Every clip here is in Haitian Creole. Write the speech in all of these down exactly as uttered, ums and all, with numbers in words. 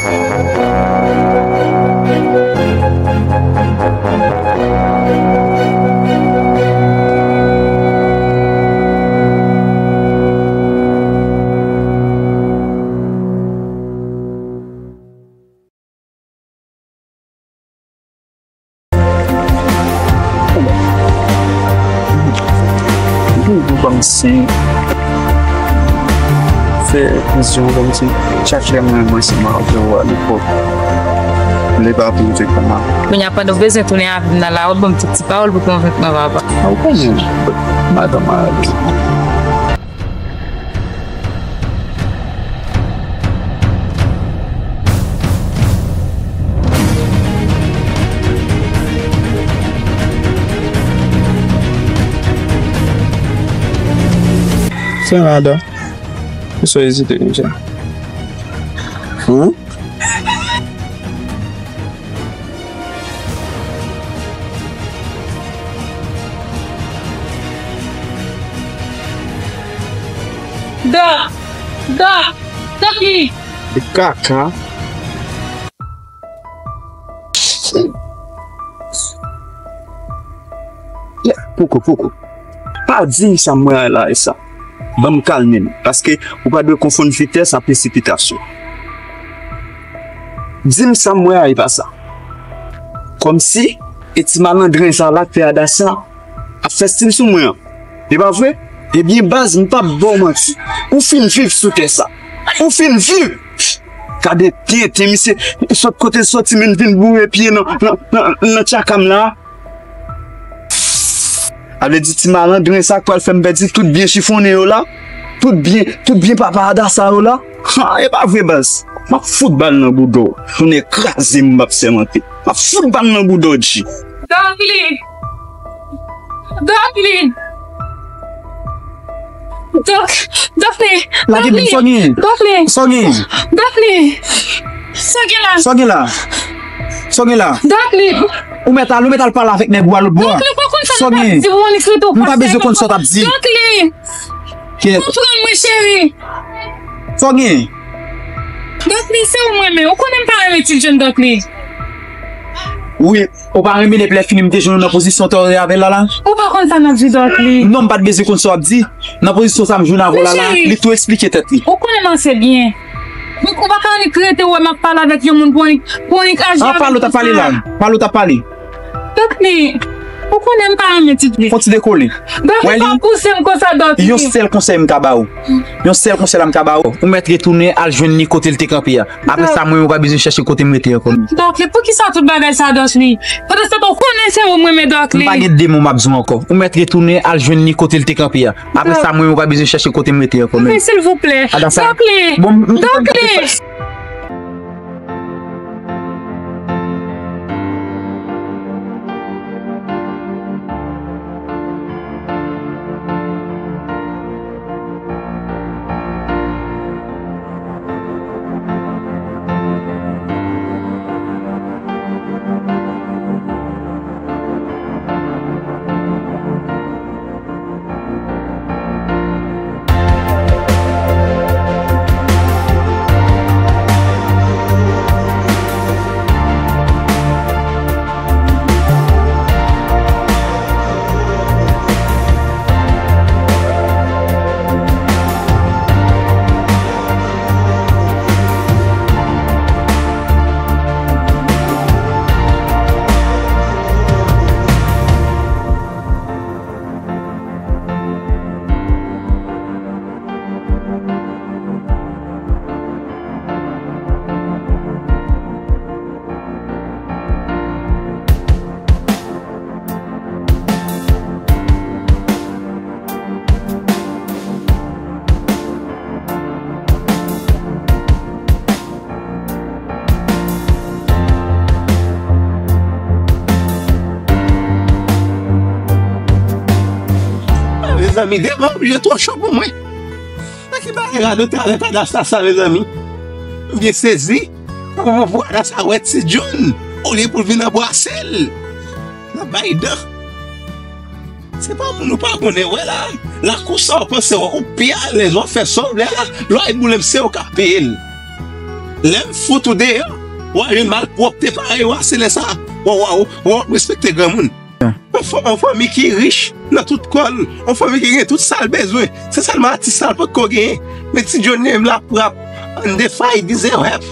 Ou ban m siy. Fè vizyon ban m siy. Chak lè mwen, mwen se mwen ap wè w alepòk. Lè pa pou te kòman. Kounye a, pandan w bezwen tounen avè m nan lari, w ap ban m tout ti pawòl pou konvenk mwen, papa. A, ou konnen, madanm a ale. Sa, madanm? Kisa w ezite konsa? Hum? Dòk! Dòk! Dòk li! E kaka! Poko, poko. Pa di sa m wè a la e sa. Ban m kalme m. Paske ou pa dwe konfonn vitès ak presipitasyon. Di m sa m wè a e pa sa. Kòmsi e ti malandren sa la k fè Adasa ap fè stil sou mwen an. E pa vre? Ebyen, baz, m p ap ba w manti. Ou fin viv sou tè sa. Ou fin viv! Gade tenten, misye sot kote l soti, men l vin boure pye nan, nan, nan, nan tchaka m la. A vle di ti malandren sa k pral fè m pèdi tout byen chifonnen yo la, tout byen, tout byen papa Adasa yo la. Ha, e pa vre, baz. M ap fout bal nan bouda w. Tonnè kraze m, m ap sèmante. M ap fout bal nan bouda w, G. Dòk li! Dòk li! Dòk, Dòk li! Lage m, sa w gen? Dòk li! Sa w gen? Dòk li! Sa w gen la? Sa w gen la? Sa w gen la? Dòk li! Ou mèt al, ou mèt al pale avèk nèg ou a lòt bò a. Dòk li, ou pa konn sa m ap di ou, Onyx, ou pa bezwen konn sa w t ap di. Dòk li! Konprann mwen, cheri. Sa w gen? Dòk li, se ou m renmen. Ou konnen m pa renmen ti jèn Dòk li. Wi, ou pa renmen depi lè fini m te jwenn ou nan pozisyon sa w te avè l la la? Ou pa konn sa m ap di Dòk li. Non, m pa t bezwen konn sa w ap di. Nan pozisyon sa m jwenn avè w la la, li tou eksplike tèt li. Ou konnen m ase byen. Ou pa ka annik rete wè m ap pale avèk yon moun pou annik, pou annik aji avè l konsa. An, pale w t ap pale la. Pale w t ap pale. Dòk li, ou konnen m pa renmen ti jèn. Fò ti dekole. Dòk li, pa pouse m konsa, Dòk li. Yon sèl konsèy m ka ba w. Yon sèl konsèy la m ka ba w. Ou mèt retounen al jwenn li kote l te kanpe a. Apre sa, mwen, ou pa bezwen chèche kote m rete ankò. Dòk li, poukisa tout bagay sa, Dòk li? Pandan se tan, ou konnen se ou m renmen, Dòk li. M pa gen de mo m ap di w ankò. Ou mèt retounen al jwenn li kote l te kanpe a. Apre sa, mwen, ou pa bezwen chèche kote m rete ankò menm. Silvouplè. Dòk li. Dòk li. Mezanmi, demen oblije twò cho pou mwen. Nan ki bagay radote avèk Adasa sa, mezanmi? M byen sezi pou, pou, pou Adasa wè Ti John olye pou l vin anbrase l nan bay dan. Se pa moun ou pa konnen wè la. Lakou sa w panse w, ou pi alèz, w ap fè sa w vle la. Lè w al boule m, se ou k ap peye l. Lè m fout ou deyò, w a jwenn malpwòpte parèy w a, se lè sa a, w a, w a, w a, w a respekte granmoun. Yon fa-, yon fanmi ki rich nan tout kò l, yon fanmi ki gen tout sa l bezwen, se sèlman atis sa l potko genyen. Men Ti John li menm l ap rap, Undefined deserve help.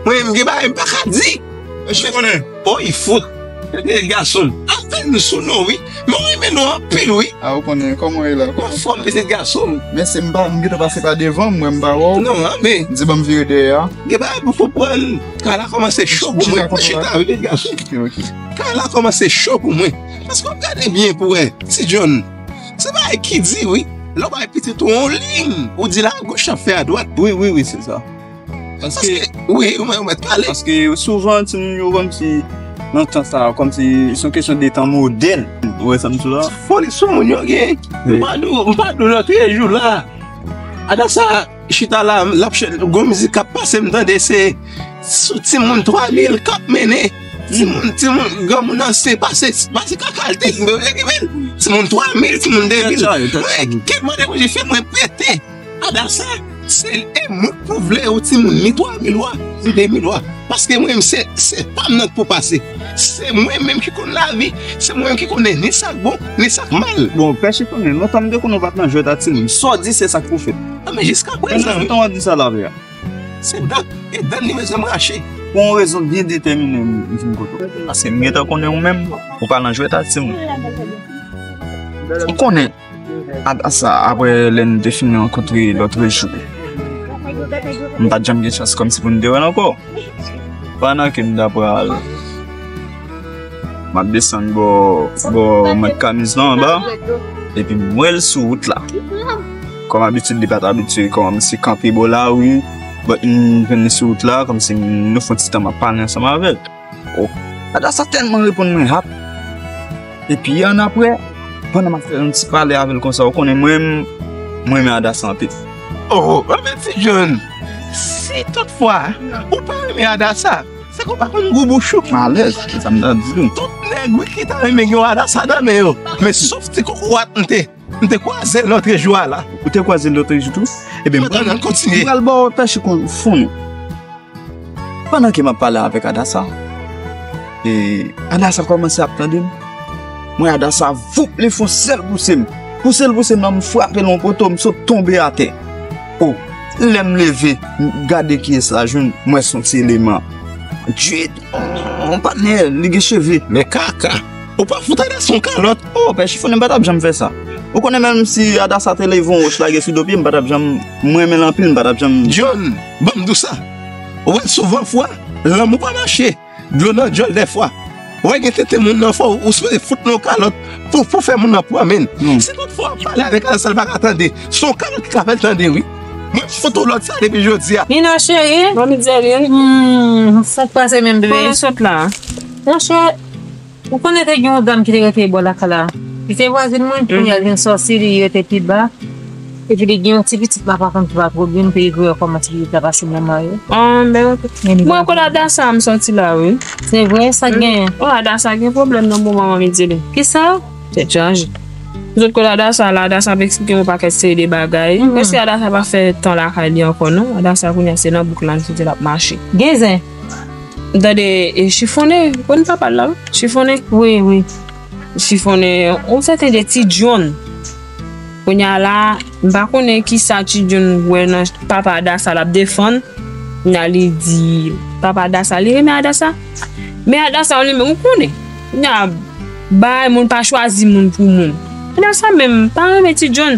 Mwen menm gen bagay m pa ka di. Mesye konnen. Oy, fout. Pitit gason m. Apèn m sou non, wi. Men w renmen non anpil, wi. A, ou konnen, kòman w ye la? Anfòm, pitit gason m. Men si m pa, m gentan pase pa devan, m wè m pa wè w. Non, men. Di ban m vire dèyè a. Gen bagay pou konprann. Kay la kòmanse cho pou mwen. Chita, wi, pitit gason. Ok, ok. Kay la kòmanse cho pou mwen. Paske w gade byen pou wè, Ti John. Se bagay ki di, wi. Lè w bay pitit ou yon liy, ou di la goch ap fè a dwat. Wi, wi, wi, se sa. Paske, wi, ou mèt, ou mèt pale. Paske souvan, timoun yo kòmsi, nan tan sa, kòmsi se yon kesyon de tan modèn. Ou wè sa m di w la? Foli sou moun yo gen. Wi. M pa di w, m pa di w lòt jou la. Adasa chita la, l ap chè, gon mizik k ap pase, m tande se sou timoun twa mil k ap mennen. Timoun, timoun, granmoun ansyen pase, pase kaka l te, timoun twa mil, timoun de mil. Tèt chaje, tèt chaje. Mwen, kèt mande mwen, fè mwen pete. Adasa, se e mwen k pou vle yon timoun, ni twa mil wa, ni de mil wa. Paske mwen menm, se, se pa m nan k pou pase. Se mwen menm ki konn lavi, se mwen menm ki konnen ni sa k bon, ni sa k mal. Bon, Pè Chifonnen, lontan m te konnen w pa t nan jwèt a timoun. Sa w di, se sa k pou fèt. A, men jiska prezan, wi. Lontan w ap di sa la, vre a. Se dan, e dan li bezwen m rache. Pou yon rezon byen detèmine, m, m vin kote w. Paske m gentan konnen ou menm, ou pa nan jwèt a timoun. Ou konnen. Adasa, apre lè n te fin rankontre lòt jou, m pa t janm gen chans kòmsi pou n te wè l ankò. Pandan ke m ta pral, m ap desann bò, bò mèt kamiz lan anba, epi m wè l sou wout la. Kòm abitid, li pa t abitye kòmsi kanpe bò lari, but m jwenn li sou wout la, kòmsi nou fè yon ti tan m ap pale ansanm avè l. Oh, Adasa tèlman reponn mwen rap. Epi annapre, pandan m ap fè yon ti pale avè l konsa, ou konnen mwen, mwen renmen Adasa anpil. Oh, anben Ti John, si toutfwa ou pa renmen Adasa, se ke w pa konn gou bouch ou. M alèz, se sa m ta di w. Tout nèg, wi, ki ta renmen gen yon Adasa nan men yo. Men sof ti kokorat m te, m te kwaze l lòtrejou a la. Ou te kwaze l lòtrejou tou? Ebyen, m pral, m pral ba w Pè Chifonnen. Pandan ke m ap pale avèk Adasa, e, Adasa kòmanse ap tande m. Mwen, Adasa, voup, li fè yon sèl pouse m. Pouse l, pouse m nan, m frape l yon poto, m sot tonbe atè. O, lè m leve, m gade kiyès la jwenn, m wè se yon ti eleman. Djed, yon patnè, li gen cheve. Men kaka, ou pa fout Adasa yon kalòt. O, Pè Chifonnen, m pa t ap janm fè sa. Ou konnen menm si Adasa te leve yon wòch lage sou do pye, m pa t ap janm, mwen renmen l anpil, m pa t ap janm. John, ban m di w sa. Ou wè souvan fwa, lanmou pa mache, dlo nan djòl dèfwa. Ou wè gen tenten moun nan fò, ou sipoze fout nan yon kalòt pou, pou fè moun nan pran men l. Non. Si tout fwa w ap pale avèk Adasa, l pa ka tande, se yon kalòt ki ka fè l tande, wi. Mwen fout ou lòd sa depi jodi a. Nina cheri. Manmi Dieline. Hmm, sa k pase menm, bebe? Kote w sot la? Monchè, ou konnen te gen yon dam ki te rete bò lakay la. Li te vwazin mwen, kounye a li vin sòti, li rete pi ba. Epi li gen yon ti pitit, m pa konn ki pa twò byen, m te rive wè kòman ti pitit la pase manman yo. An, men, mwen kote Adasa m sòti la, wi. Se vre, sa k genyen? O, Adasa gen pwoblèm nan moman manmi Dieline. Kisa? Tèt chaje. Zòt kote Adasa la, Adasa ap eksplike m yon pakèt seri de bagay. Mhm. Prèske Adasa pa fè tan lakay li ankò, non. Adasa kounye a se nan bouk la, l soti l ap mache. Gen zen. M tande, e, Chifonnen, konn papa l la, wi. Chifonnen. Wi, wi. Chifonnen, yon sèten de Ti John. Kounye a la, m pa konnen kisa Ti John wè nan papa Adasa l ap defann. Kounye a li di, papa Adasa, li renmen Adasa. Men Adasa, li menm, ou konnen. Kounye a, bay moun pa chwazi moun pou moun. Adasa menm, pa renmen Ti John.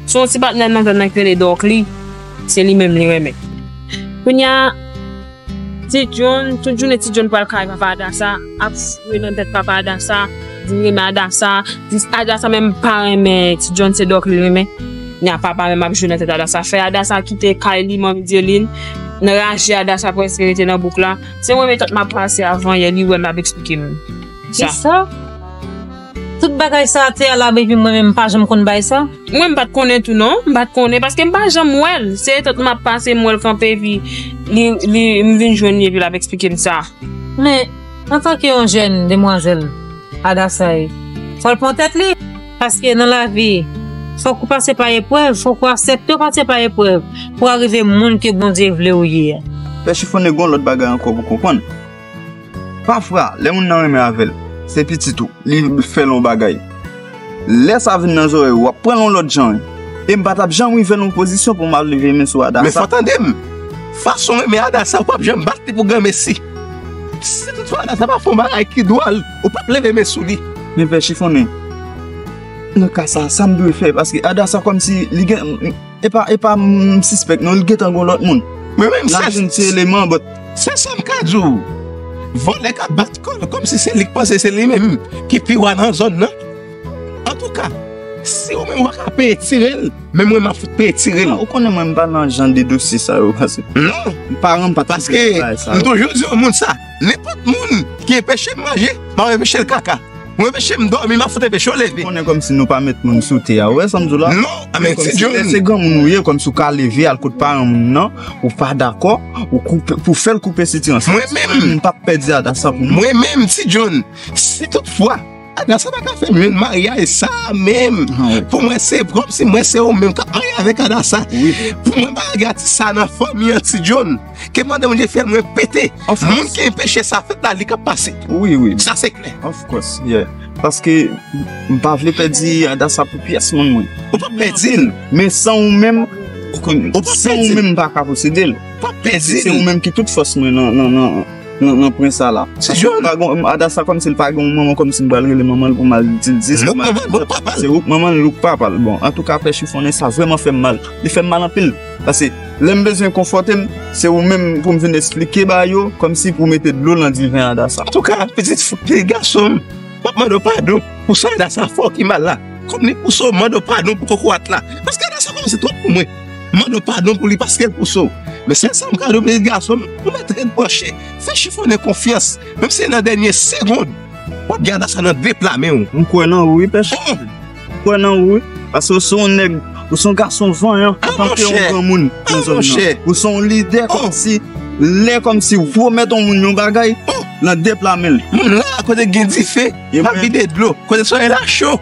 Se yon ti patnè nan zòn nan ki rele Dòkli. Se li menm li renmen. Kounye a, Ti John, tout jounen Ti John pral kay papa Adasa, ap joure nan tèt papa Adasa, di l renmen Adasa, di Adasa menm pa renmen Ti John, se Dòk li renmen. Nya papa menm ap joure nan tèt Adasa, fè Adasa kite kay li, manmi Dieline, nan raje Adasa prèske rete nan bouk la. Se mwen menm tèt m ap pase avan yè, li wè m ap eksplike m sa. Kisa? Tout bagay sa te al la, epi mwen menm m pa janm konn bay sa. Mwen m pa t konnen tou non, m pa t konnen paske m pa janm wè l. Se etant m ap pase m wè l kanpe epi li, li, m vin jwenn li epi l ap eksplike m sa. Men, antanke yon jèn demwazèl, Adasa, fò l pran tèt li. Paske nan lavi, fòk ou pase pa eprèv, fòk ou aksepte w pase pa eprèv pou w rive moun ke Bondye vle w ye a. Pè Chifonnen, gon lòt bagay ankò pou konprann. Pafwa, lè moun nan renmen avè l, se pitit ou, li fè l yon bagay. Lè sa vin nan zòrèy ou, w ap pran l yon lòt jan. E m pa t ap janm rive nan yon pozisyon pou m al leve men sou Adasa. Men fò tande m. Fason w renmen Adasa, ou p ap janm bat li pou granmesi. Si toutfwa Adasa pa fè yon bagay ki dwòl, ou p ap leve men sou li. Men Pè Chifonnen, nan ka sa, sa m dwe fè, paske Adasa kòmsi li gen, e pa, e pa m sispèk non, li gentan gon lòt moun. Mwen menm, l ap jwenn ti eleman, but se sa m ka di w. Vòlè k ap bat kò l, kòmsi se li k panse se li menm ki pi wa nan zòn nan. Antouka, si ou menm ou pa ka peye tire l, men mwen m ap fout peye tire l. Ou konnen mwen m pa nan jan de dosye sa yo, paske non, paran m pa t paske m toujou di yon moun sa, nenpòt moun ki enpeche m manje, m ap enpeche l kaka. Ou enpeche m dòmi, m ap fout enpeche w leve. Ou konnen kòmsi nou pa met moun sou tè a. Ou wè sa m di w la? Non, men Ti John, se granmoun ou ye, kòmsi ou ka leve al kot paran moun nan, ou pa dakò, ou koupe, pou fè l koupe sitirans. Mwen menm, m p ap pèdi Adasa pou mwen. Mwen menm, Ti John, si toutfwa Adasa pa ka fè m jwenn maryaj sa menm, pou mwen se kòmsi mwen se ou menm k ap marye avèk Adasa. Pou mwen pa regatis sa nan fanmi an, Ti John. Ke mande Bondye fyèl mwen pete. Moun ki enpeche sa fèt la, li k ap pase. Wi, wi. Sa se klè. Of course, yeah. Paske m pa vle pèdi Adasa pou pyès moun mwen. Ou p ap pèdi l. Men san ou menm, ou konn, san ou menm m pa ka posede l. Ou p ap pèdi l. Se ou menm ki tout fòs mwen nan, nan, nan, nan, nan pwen sa la. Ti John. Pa gon, Adasa kòmsi l pa gen yon manman, kòmsi m pral rele manman l pou m al di l dis. Non, manman l, ou k papa l. Se ou k manman l, ou k papa l. Bon, antouka, Pè Chifonnen, sa vrèman fè m mal. Li fè m mal anpil. Paske lè m bezwen konfòte m, se ou menm pou m vin esplike ba yo, kòmsi pou mete dlo nan diven Adasa. Antouka, pitit, pitit gason m, m ap mande w padon pou sa Adasa fè w ki mal la. Kòm li pouse w, mande w padon pou kokorat la. Paske Adasa kòmanse twòp pou mwen. Mande w padon pou li paske l pouse w. Men sèl sa m ka di w, pitit gason m, ou mèt ret branche. Fè Chifonnen konfyans. Menm si se nan dènye segonn, w ap gen Adasa nan de pla men w. M kwè nan ou wi, Pè Chifonnen. M kwè nan ou wi. Paske ou se yon nèg, ou se yon gason vanyan, antanke yon granmoun nan zòn nan. Ou se yon lidè kòmsi, lè kòmsi ou pwomèt yon moun yon bagay, nan de pla men l. Moun la kote gen dife, m ap vide dlo. Kote solèy la cho,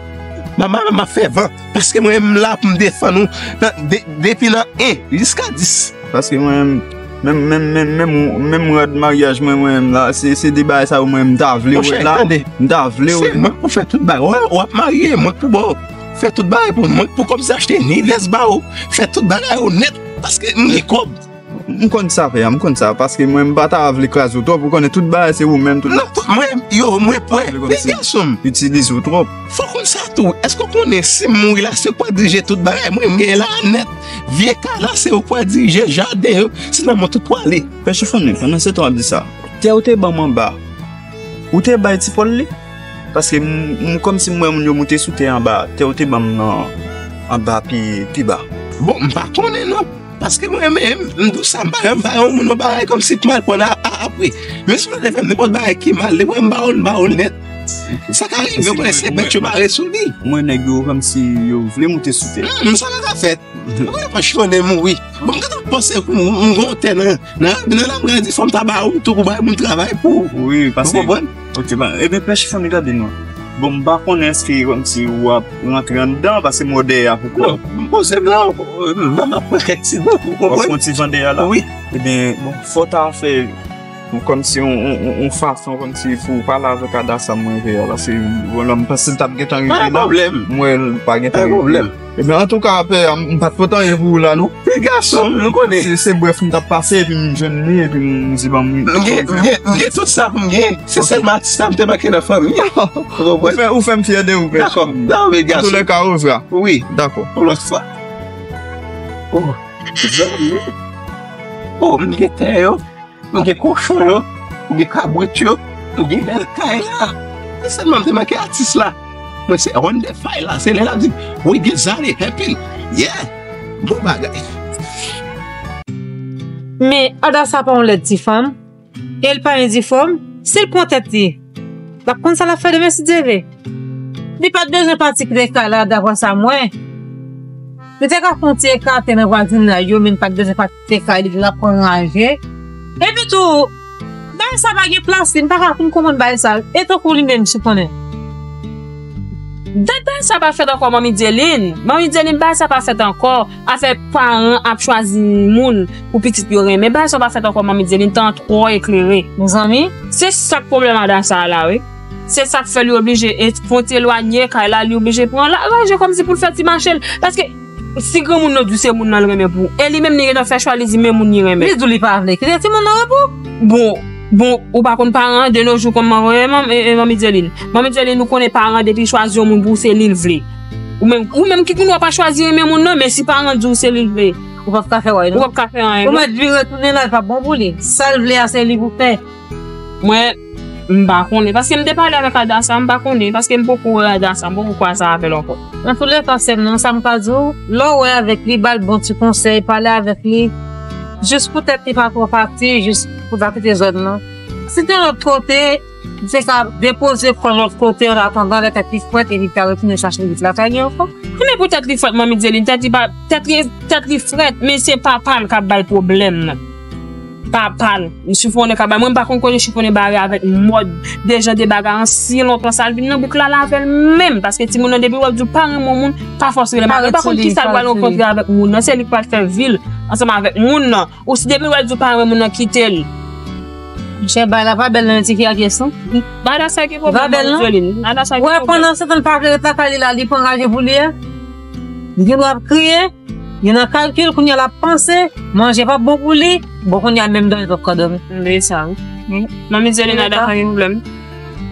m ap, m ap fè van. Paske mwen menm la pou m defann ou nan, de, depi nan en jiska dis. Paske mwen menm, menm, menm, menm, menm, menm rad maryaj mwen, mwen menm la, se, se de bagay sa yo mwen menm m ta vle wè la. Monchè, tande. M ta vle wè. Se mwen k pou fè tout bagay. W, w ap marye, mwen k pou ba w fè tout bagay pou mwen, k pou kòmsi achte ni vès ba w, fè tout bagay yo nèt, paske m gen kòb. M konn sa, pè, m konn sa, paske mwen m pa ta vle kraze w twòp, ou konnen tout bagay se ou menm, tout. Non, tout mwen, yo, mwen pwè. Pitit gason m. Itilize w twòp. Fò w konn sa tou. Èske w konnen si m mouri la, se ou k pral dirije tout bagay? Mwen, m genyen la nèt. Vye kay la, se ou k pral dirije jaden yo. Se nan men w tout prale. Pè Chifonnen, pandan se tan w ap di sa, tè ou te ban m anba, ou te bay ti Pòl li? Paske m, m, kòmsi m wè moun yo moute sou tè anba, tè ou te ban m nan, anba pi, pi ba. Bon, m pa konnen non. Paske mwen menm, m di w sa, m pa janm bay yon moun yon bagay kòmsi pou m al pran a, a, apre. Men si w te fè m nenpòt bagay ki mal, depi m ba w, m ba w nèt. Sa ka rive, w konnen se bèt yo mare sou li. Mwen nèg yo kòmsi yo vle moute sou tè. Hmm, sa pa ka fèt. Mwen pa Chifonnen mouri. Bon, m gentan panse pou m, m gon tè nan, nan, nan la m grandi, fò m ta ba w tou pou bay moun travay pou ou. Wi, paske. Ou konprann? Ok, bon, ebyen, Pè Chifonnen, gade non. Bon, m pa konnen èske kòmsi w ap rantre anndan, paske m wè w dèyè a poko. Non, m poze m la, m ap pran kèk ti bout, ou konprann? W ap pran ti van dèyè a la? Wi. Ebyen, bon, fò w ta fè kòmsi yon, yon, yon, yon fason, kòmsi pou w pale avèk Adasa mwen vè a la, se, bon, la, m panse l t ap gentan rive la. Pa gen pwoblèm. M wè l pa gentan rive. Pa gen pwoblèm. Ebyen, antouka, pè, m, m pa t pote anyen pou ou la, non. Ti gason m, nou konnen. Se, se brèf m t ap pase, epi m jwenn li, epi m di, ban m. M gen, m gen, m gen tout sa pou m gen. Se sèlman atis la m te manke nan fanmi an. Ou konprann? Ou fè, ou fè m fyè de ou, pè. Dakò. Dakò, men gason. Antoulèka, au revoir. Wi. Dakò. Yon lòt fwa. Oh, zanmi. Oh, m gen tè yo. M gen kochon yo, m gen kabrit yo, m gen bèl kay la. Se sèlman m te manke atis la. Mwen se One Defy la, se lè l ap di, "We get Zari happy." Yeah, bon bagay. Men Adasa pa yon lèd ti fanm, e l pa endifòm, si l pran tèt li, l ap konn sa l ap fè demen si Dye vle. Li pa t bezwen pati kite kay la, daprè sa m wè. Li te ka fè yon ti ekate nan vwazinay yo, men li pa t bezwen pati kite kay li, li t ap pran raje. Epi tou, bagay sa pa gen plas li, m pa ka konn konprann bagay sa. E tankou li menm, si konnen. Dat bagay sa pa fèt ankò, Manmi Dieline. Manmi Dieline, bagay sa pa fèt ankò. Afè paran ap chwazi moun pou pitit yo renmen. Bagay sa pa fèt ankò, Manmi Dieline. Tan an twò eklere. Mezanmi, se sa k pwoblèm Adasa a la, wi. Se sa k fè li oblije e, fwontyè elwanye kay la, li oblije pran la, ranje kòmsi pou l fè ti mache l. Paske si granmoun nan di w se moun nan l renmen pou ou, e li menm li gentan fè chwa, li di men moun li renmen. Li di w li pa vle kite timoun nan repo. Bon, bon, ou pa konn paran an de nos jours kòman, e, e, Manmi Dieline. Manmi Dieline, nou konnen paran an depi chwazi yon moun pou ou, se li l vle. Ou menm, ou menm ki gen dwa pa chwazi renmen moun nan, men si paran an di w se li l vle, ou p ap ka fè anyen, non. Ou p ap ka fè anyen, non. Ou mèt vire tounen la, li p ap bon pou li. Sa l vle a, se li pou fè. Mwen, m pa konnen. Paske m te pale avèk Adasa, m pa konnen. Paske m poko wè Adasa, m poko kwaze avè l ankò. Nan tou lè ka, sè m, nan sa m ka di w, lè w wè avèk li, ba l bon ti konsèy, pale avèk li. Jis poutèt li pa twò pati, jis pou l pa kite zòn nan. Si te lòt kote, li te ka depoze kò l lòt kote, an atandan lè tèt li frèt, epi l ka retounen chache pitit lakay li ankò. Men poutèt li frèt, Manmi Dieline, tèt li pa, tèt li, tèt li frèt, men se papa l k ap ba l pwoblèm nan. Papa l, li siponnen ka bay. Mwen, m pa konn kote siponnen bare avèk mòd de jan de bagay an si lontan sa l vin nan bouk la, l avè l menm. Paske timoun nan, depi wè l di w pa renmen yon moun, pa fòs rele madanm. Li pa konn kisa l pral rankontre avèk moun nan. Se li k pral fè vi l ansanm avèk moun nan. Ou si depi wè l di w pa renmen moun nan, kite l. Monchè, bagay la pa bèl nan ti fi a pyès non. Bagay la sa ki pwoblèm, Manmi Dieline. Bagay la sa ki pwoblèm. Wè, pandan se tan l pa vle ret lakay li la, li pran raje pou li a. Li gen dwa ap kriye. Li nan kalkil, kounye a l ap panse, manje p ap bon pou li, bon, kounye a menm dòmi l p ap ka dòmi. Se sa, wi. Wi. Manmi Dieline, Adasa gen pwoblèm.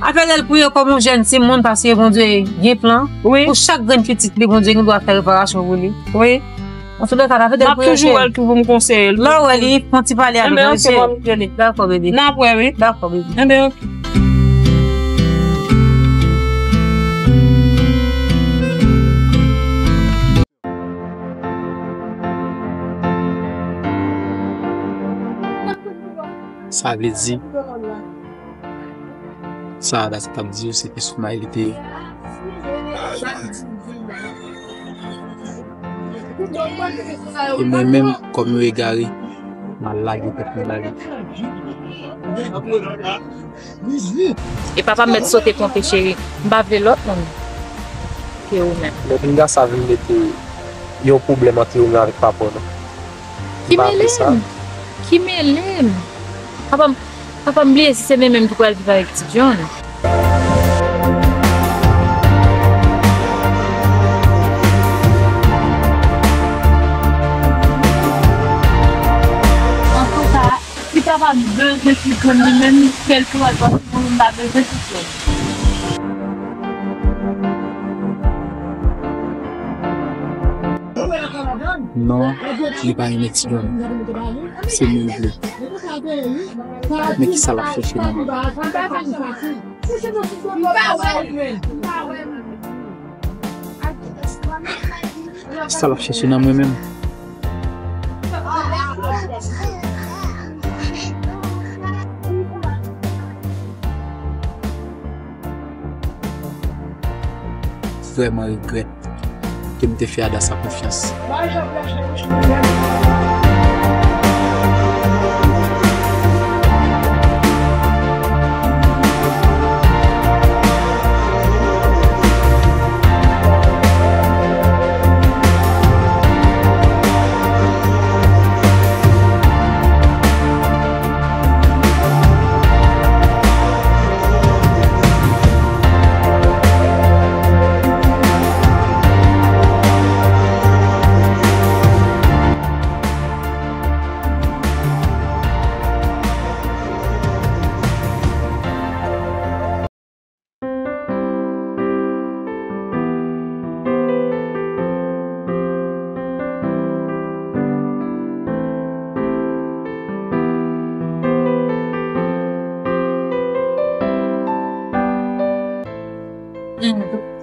Apre l priye kòm yon jèn timoun, paske Bondye gen plan. Wi. Pou chak grenn pitit li, Bondye gen dwa fè reparasyon pou li. Wi. Antoulèka, apre l priye, m ap toujou wè l tou pou m konseye l. Lè w wè li, fè yon ti pale avè l. Enben, ok, Manmi Dieline. Dakò, bebe. N ap wè, wi. Dakò, bebe. Enben, ok. Sa vle di, sa Adasa t ap di yo, se te sou may li te ye. E mwen menm, kòm yon egare, m al lage tèt mwen lage. E papa m mèt sote konte, cheri. M pa vle lòt moun ke ou menm. Men pinga sa vin mete yon pwoblèm ant ou menm avèk papa w, non. Ki mele m? Ki mele m? Papa m, papa m bliye si se li menm ki pral viv avèk ti John. Antouka, si papa m bezwen ti John li menm, kèlkeswa, paske mwen m pa bezwen ti John. Non, li pa renmen ti John. Se mwen l vle. Men kisa l ap chèche nan mwen? Kisa l ap chèche nan mwen menm? Vrèman regrèt ke m te fè Adasa konfyans.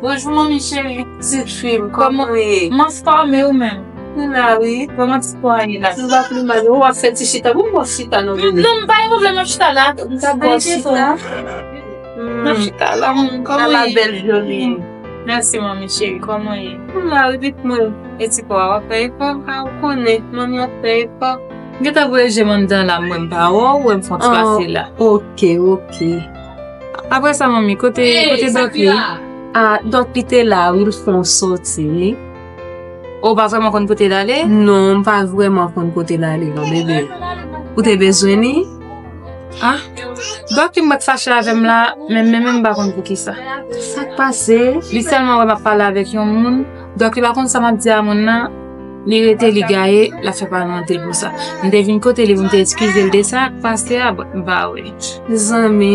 Bonjou, manmi cheri. Ti fi m, kòman w ye? M anfòme, ou menm? M la, wi. Kòman ti kò a ye la? M pa pli mal. Ou ap fè ti chita. Bon, m ap chita, non, bebe. Non, m pa gen pwoblèm, m ap chita la. M ta bon chita. M ap chita la, m, kòman w ye? Bèl joli. Mèsi, manmi cheri. Kòman w ye? M la, wi, pitit mwen. E ti kò a, w ap fè efò? A, ou konnen, manmi ap fè efò. M gentan voye je m anndan la, m wè m pa wè w, wè m fè yon ti pase la. Ok, ok. Apre sa, manmi, kote, kote Dòk ye? Ah, donk li te la, wi, l fè yon soti, wi. Ou pa vrèman konn kote l ale? Non, m pa vrèman konn kote l ale, non, bebe. Ou te bezwen li? Ah, donk li mèt fache avè m la, men, men, men m pa konn poukisa. Sa k pase? Li sèlman wè m ap pale avèk yon moun, donk li pa konn sa m ap di a moun nan, li rete, li gaye, l ap fè pale anpil pou sa. M te vin kote li pou m te eskize l de sa k pase a, bon, m pa wè. Mezanmi,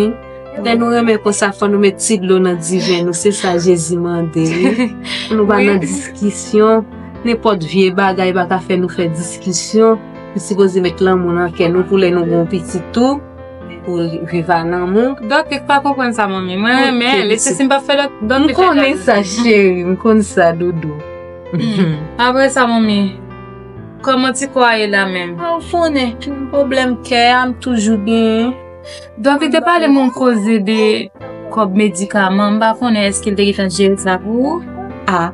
lè nou renmen konsa, fò nou met ti dlo nan diven nou, se sa Jezi mande, wi. Pou nou pa nan diskisyon, nenpòt vye bagay pa ka fè nou fè diskisyon. Nou sipoze met lanmou nan kè nou pou lè nou gen yon pitit tou, pou viv a lanmou. Donk, li pa konprann sa, manmi. Mwen renmen, li se si m pa fè lòt, donk li fè lòt. M konnen sa, cheri, m konn sa, doudou. Hmm. Apre sa, manmi, kòman ti kò a ye la menm? Ah, ou konnen, pwoblèm kè a, m toujou genyen. Donk, li te pale m yon koze de kòb medikaman. M pa konnen èske l te gentan jere sa pou ou? Ah,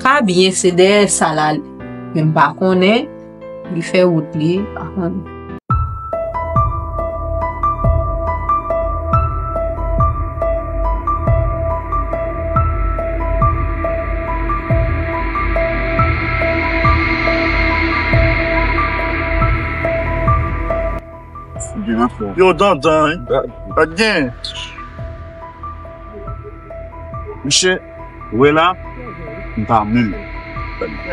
pa byen, se dèyè sa l ale. Men m pa konnen, li fè wout li, m pa konnen. Yo dandan, wi. Pa t gen. Misye, wè la, m pa menm.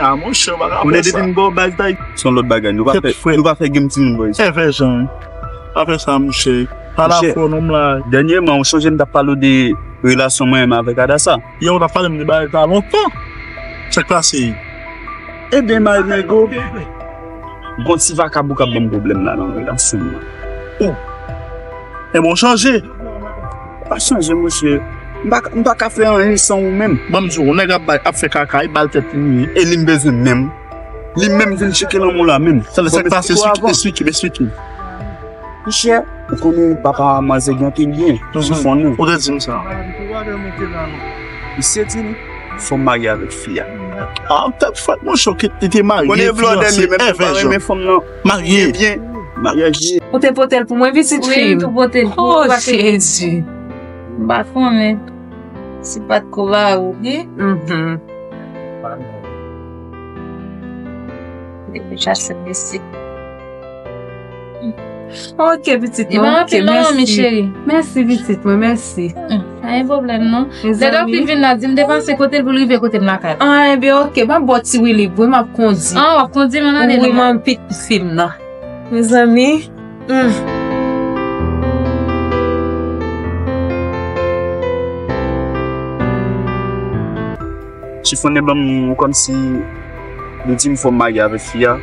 A, monchè, w pa ka fè sa. Konnen depi m ba w baz la, se yon lòt bagay. Nou pa fè, nou pa fè game timoun, boys. Fè jan, wi. Pa fè sa, monchè. Pa la fò, non, m la. Dènyèman, ou sonje m t ap pale w de relasyon mwen menm avèk Adasa? Yo, w t ap pale m de bagay sa lontan. Sa k pase? Ebyen, Marimego, gon ti vakabon k ap ban m pwoblèm la nan relasyon m nan. Oh! Ebyen, w chanje? Pa chanje, monchè. M pa, m pa ka fè anyen san ou menm. Ban m di w, nèg ap bay, ap fè kaka, e bal tèt li ye. E li m bezwen menm. Li menm vin tcheke lanmou la menm. Sa vle, sa k pase, eswit, eswit, eswit. Monchè, ou konnen papa manzè gen anpil byen sou fon nou. Ou te di m sa. Misye di m, fò m marye avèk fi a. Ah, tèt frèt, monchè, ou kit, li te marye, fiyanse, èvè jan. Marye. Byen, maryaj li. Ou te pote l pou mwen, pitit fi m? Wi, m tou pote l pou ou. Oh, Jezi. M pa konnen. Si pa t ko ba ou, wi. Mhm. Depi chache mesye. Ok, pitit mwen, ok, mèsi. Mèsi, pitit mwen, mèsi. Hmm, pa gen pwoblèm, non. Lè dòk li vin la, di m te pase kote l pou l rive kote m lakay. Ah, ebyen, ok, m ap ba w ti wili, wi, m ap kondi. Ah, w ap kondi, men n ale, non. Wi, m ap pitit fi m nan. Mezanmi. Hmm. Chifonnen ban m kòmsi li di m fò m marye avèk fi a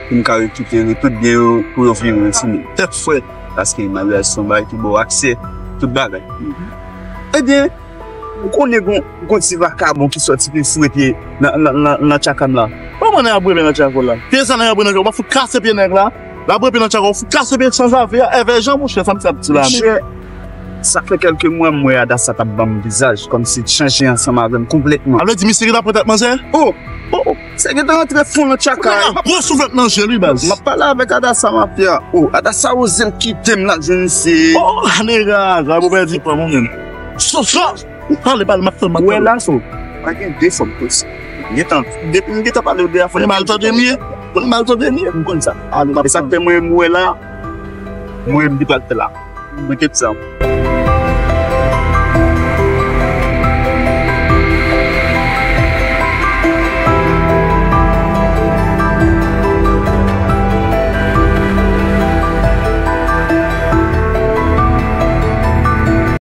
pou m ka rekipere tout byen yo pou yo vire yon timoun. Tèt frèt. Paske maryaj se yon bagay ki ba w aksè tout bagay. Ebyen, ou konnen gon, gon ti vakabon ki sòti pou fwete nan, nan, nan, nan tchaka m la. Kòman nèg ap rele nan tchaka w la? Pye sa nèg ap rele nan tchaka w, w ap fout kase pye nèg la. L ap rele nan tchaka w, w fout kase pye l san zafè a, èvè jan monchè, sa m di sa ap di la menm. Monchè, sa fè kèlke mwa m wè Adasa t ap ban m vizaj, kòmsi l chanje ansanm avè m konplètman. Sa vle di misye gentan pran tèt manzè? Oh! Oh, oh, sa gentan rantre fon nan tchaka. Ou gentan pran souflèt nan je l wi, baz. M ap pale avèk Adasa mafya. Oh, Adasa oze l kite m, l al jwenn misye. Oh, la nèg la, sa pou pèdi pran mwen menm. Soso! Pale, pale, m ap tann, m ap tann. Ou wè la, so, pa gen de fòm posib. M gentan, depi m gentan pale w de afè. Ou mal tande m ye? Ou mal tande m ye? M konn sa. E sa k fè mwen, m wè la, mwen, m deplase la. Mwen ket sa.